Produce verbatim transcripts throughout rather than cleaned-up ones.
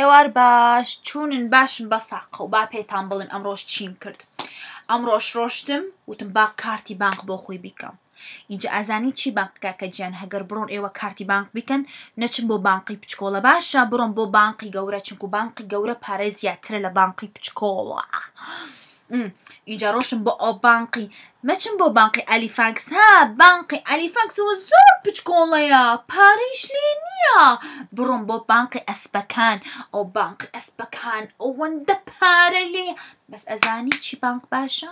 Êwar baş, çûnin baş in, بەسە قەو، با پێتان بڵێم ئەمڕۆش چیم کرد. ئەمڕۆش ڕۆشتم، وتم با کارتی بانق بۆ خۆی بیکەم. ئینجا ئەزانی چی بانق کاکە جیان، هەگەر بڕۆن ئێوە کارتی بانق بیکەن، نەچن بۆ بانقی پچکۆڵە، باشە بڕۆن بۆ بانقی گەورە، چونکو بانقی گەورە پارەی زیاترە لە بانقی پچکۆڵە. ئینجا ڕۆشتم بۆ ئەو بانقی، مەچن بۆ بانقی ئەلیفانکس، ها، بانقی ئەلیفانکس ئەوە زۆر پچکۆڵەیە، پارەیش لێ نییە. بڕۆن بۆ بانقی ئەسپەکان، ئەو بانقی ئەسپەکان ئەوەندە پارە لێ. بەس ئەزانی چی بانق باشە؟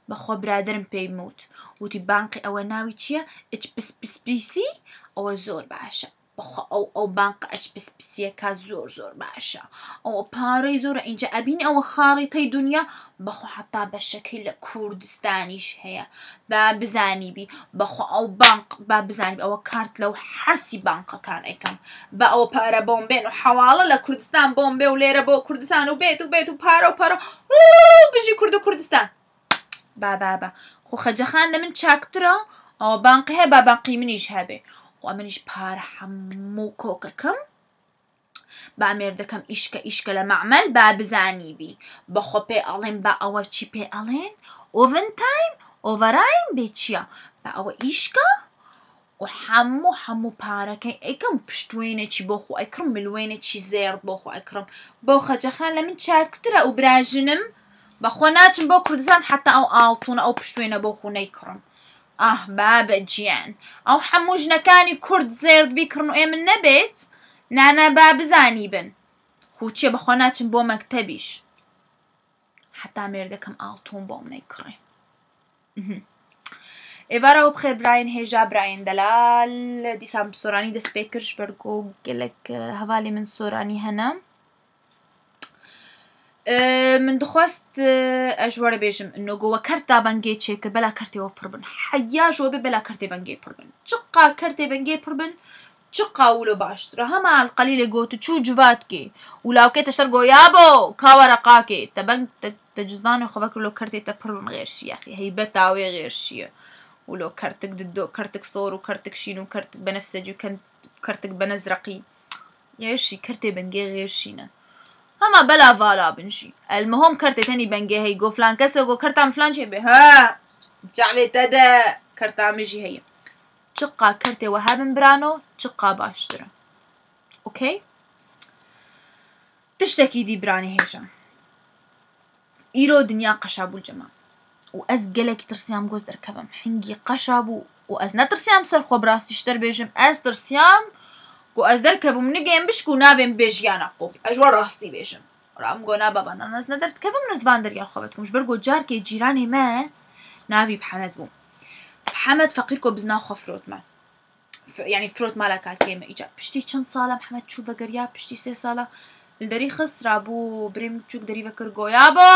بەخوا برادرم پێی موت، وتی بانقی ئەوە ناوی چییە؟ ئچ پس پس پیسی، ئەوە زۆر باشە. بەخوا ئەو، ئەو بانقە ئەچ پس پسیەکە زۆر زۆر باشە. ئەوە پارەی زۆرە، ئینجا ئەبینی ئەوە خاریتەی دونیا، بەخوا حەتا بەشەکەی لە کوردستانیش هەیە. با بزانیبی، بەخوا ئەو بانق، با بزانیبی ئەوە کارت لەو حەرسی بانقەکان ئەیکەم. با ئەوە پارە بۆم بێن و حەواڵە لە کوردستان بۆم بێ و لێرە بۆ کوردستان و بێت و بێت و پارە و پارە. ئوو، بژی کورد و کوردستان. با، با، با. خۆ خەجەخان لە من چاکترە، ئەوە بانقی هەیە، با بانقی منیش هەبێ. خۆ منیش پارە هەموو کۆکەکەم، با مێردەکەم ئیشکە، ئیشکە لە مەعمەل، با بزانیبی. بەخۆ پێ ئەڵێن، با ئەوە چی پێ ئەڵێن؟ ئۆڤن تایم؟ ئۆڤەرایم بێ چییە؟ با ئەوە ئیشکە، و هەموو، هەموو پارەکەی ئەیکەم پشتوێنێکی بۆ خۆ ئەیکڕم، ملوێنێکی زێڕ بۆ خۆ ئەیکڕم. بۆ خەجەخان لە من چاکترە و براژنم، بەخۆ ناچم بۆ کوردستان حتا ئەو ئاڵتونە، ئەو پشتوێنە بۆ خۆ نەیکڕم. ئاه، بابە جیان، ئەو هەموو ژنەکانی کورد زێرد بیکڕن و ئێ من نەبێت؟ نانا، با بزانیبن. خوچیە بەخۆ ناچم بۆ مەکتەبیش. حتا مێردەکەم ئاڵتون بۆم نەیکڕێ. ئێوارە و بخێر براین هێژا، براین دەلال. دیسان سۆرانی دەست پێ کرد، ژبەر گۆ گەلک، ئە، هەوالی من سۆرانی هەنە. ئە، من دخواست، ئە، ئەژوەرە بێژم، نۆگۆوە کەرت دا بەنگێ چێکە، بەلا کەرتێوە پڕ بن. حەیا ژۆ بێ بەلا کەرتێ بەنگێ پڕ بن. چقا کەرتێ بەنگێ پڕ بن، چقا ولۆ باشترە. هەما القەلیلێ گۆت و چوو جواتکێ. ولاوکێتە شەر گۆ یابۆ، کا وەرەقاکێ. تە بەنگ، تە، تە جزدانێ خۆ بەکر لۆ کەرتێ تە پڕ بن غێرشی، یاخی. هەیبەتا وێ غێرشیە. ولۆ کەرتک ددۆ، کەرتک سۆر و کەرتک شین و کەرتک بەنەفسەجی و کەن-، کەرتک بەنەزرەقی. غێرشی، کەرتێ بەنگێ غێرشینە. هەما بەلا ڤالا بن ژی. المهم کەرتێ تەنی بەنگێ هەی گۆ فلان کەسە گۆ کەرتام فلان چێ بێ. ها! جاوێ تەدە کەرتامژی هەیە. چقا کەرتێ وە هەبن برانۆ، چقا باشترە. ئۆکەی؟ تشتێکی دی برانی هێژە. ئیرۆ دنیا قەشا بوو جەما. و ئەز گەلێکی ترسیام گۆز دەرکەبم. حنگی قەشا بوو. و ئەز نەترسیام سەر خۆ بڕاستی شتەر بێژم. ئەز ترسیام گۆ ئەز دەرکەبووم نگەیم بشک و ناوێم بێژیانە قوف. ئەژوە ڕاستی بێژم. رام گۆ نا بابا، نان ئەز نەدەرتکەبم نزوان دەریان خۆ بەتکەم. ژبەر گۆ جارکێ جیرانێ مە ناوی بحەمەد بوو. بحەمەد فەقیر کۆ بزنا خۆ فرۆتمە. ف-، یعنی فرۆت مالا کاکێمە ئیجا. پشتی چەند ساڵە محەمەد چوو بەگەریا، پشتی سێ ساڵە لە دەری خسترا بوو، برێم چووک دەری بەکر گۆیا بۆ!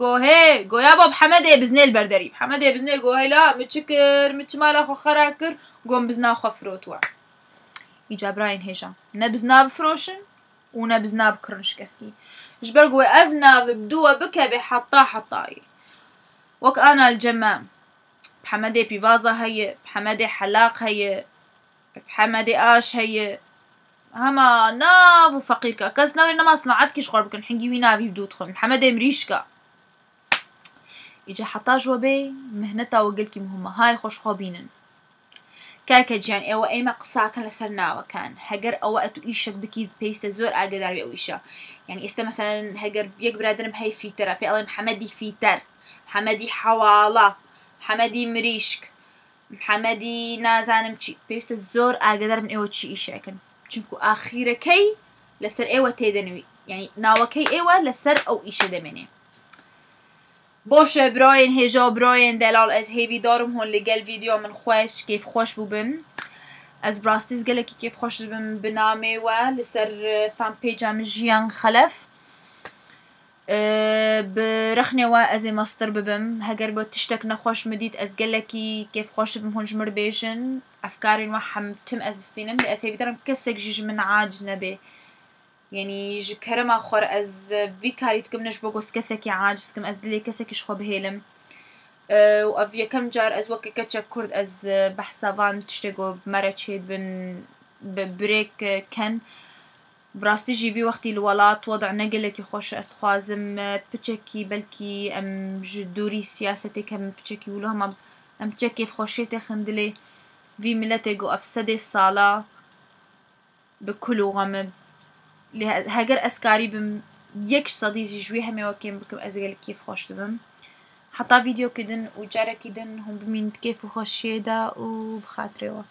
گۆ هێ! گۆیا بۆ بحەمەدێ بزنێل بەردەری. بحەمەدێ بزنێ گۆ هەیلا، مچ کر، مچ مالا خۆ خەرا کر، گۆم بزنا خۆ فرۆتوە. ئیجا براین هێژا. نە بزنا بفرۆشن و نە بزنا بکڕن شکەسکی. ژبەر گۆ ئەڤ ناڤ بدووە بکەبێ حەتا حەتایی. وەک ئانال جەمە. بحەمەدێ پیڤازە هەیە، بحەمەدێ حەلاق هەیە، بحەمەدێ ئاش هەیە. هەما ناڤ و فەقیرکە. کەس ناوێ نەما سناعەتکیش خوار بکەن، حنگی وی ناڤی بدوو تخۆن. بحەمەدێ مریشکە. ئیجا حەتا ژوە بێ، مهنەتا وە گەلکی مهمە. های خۆش خۆ بینن. کاکە جیان، ئێوە ئێمە قساکەن لەسەر ناوەکان. هەگەر ئەوە ئەتو ئیشەک بکیز پێویستە زۆر ئاگدار بێ ئەو ئیشە. یعنی ئێستا مەسەلەن هەگەر یەک برادرم هەیە فیتەرە، پێ ئەڵێم حەمەدی فیتەر، حەمەدی حەواڵە، حەمەدی مریشک، محەمەدی نازانم چی. پێویستە زۆر ئاگدار بن ئێوە چی ئیشەکەن. چونکو ئاخیرەکەی لەسەر ئێوە تێدەنوی. یعنی ناوەکەی ئێوە لەسەر ئەو ئیشە دەمێنێ. باشە برایێن هێژا و برایێن دەلال، ئەز هێوی دارم هۆن لەگەل ڤیدیۆ من خوش کێف خوش بوو بن. ئەز بڕاستیز گەلێکی کێف خوش بم بنامێ وە لەسەر فان پێجا من ژیان خەلەف. ئە، برەخنێ وە ئەزێ مەستر ببم. هەگەر بۆ تشتێک نەخۆش مدیت، ئەز گەلێکی کێف خوش بم هۆن ژمر بێژن. ئەفکارین وە حەمتم ئەز دستینم. لە ئەز هێوی دارم کەسێک ژی ژ من عاج نەبێ. یعنی، ji kerema xwe re ez vî karî dikim, ne ji bo ku ez kesekî aciz kim, ez dilê kesekî ji xwe bihêlim. E, û ev yekem car ez weke keçek Kurd ez, e, behsa van tiştê ku bi me re çêdibin, bi birêk, e, ken. Bi rastî jî vî wextî li welat weda ne gelekî xweş e. Ez dixwazim, e, piçekî, belkî em ji dûrî siyasetê kevin piçekî wilo hema em piçekî kêfxweşiyê têxin dilê vî miletê ku ev sedê sala bi kul û xem e. Lê he-, heger ez karîbim yek ji sedî jî ji wî hemê we kêm bikim, ez gelek kêfxweş dibim. Heta vîdeokî din û carekî din hûn bimînin di kêf û xweşiyê de û bi xatirê we.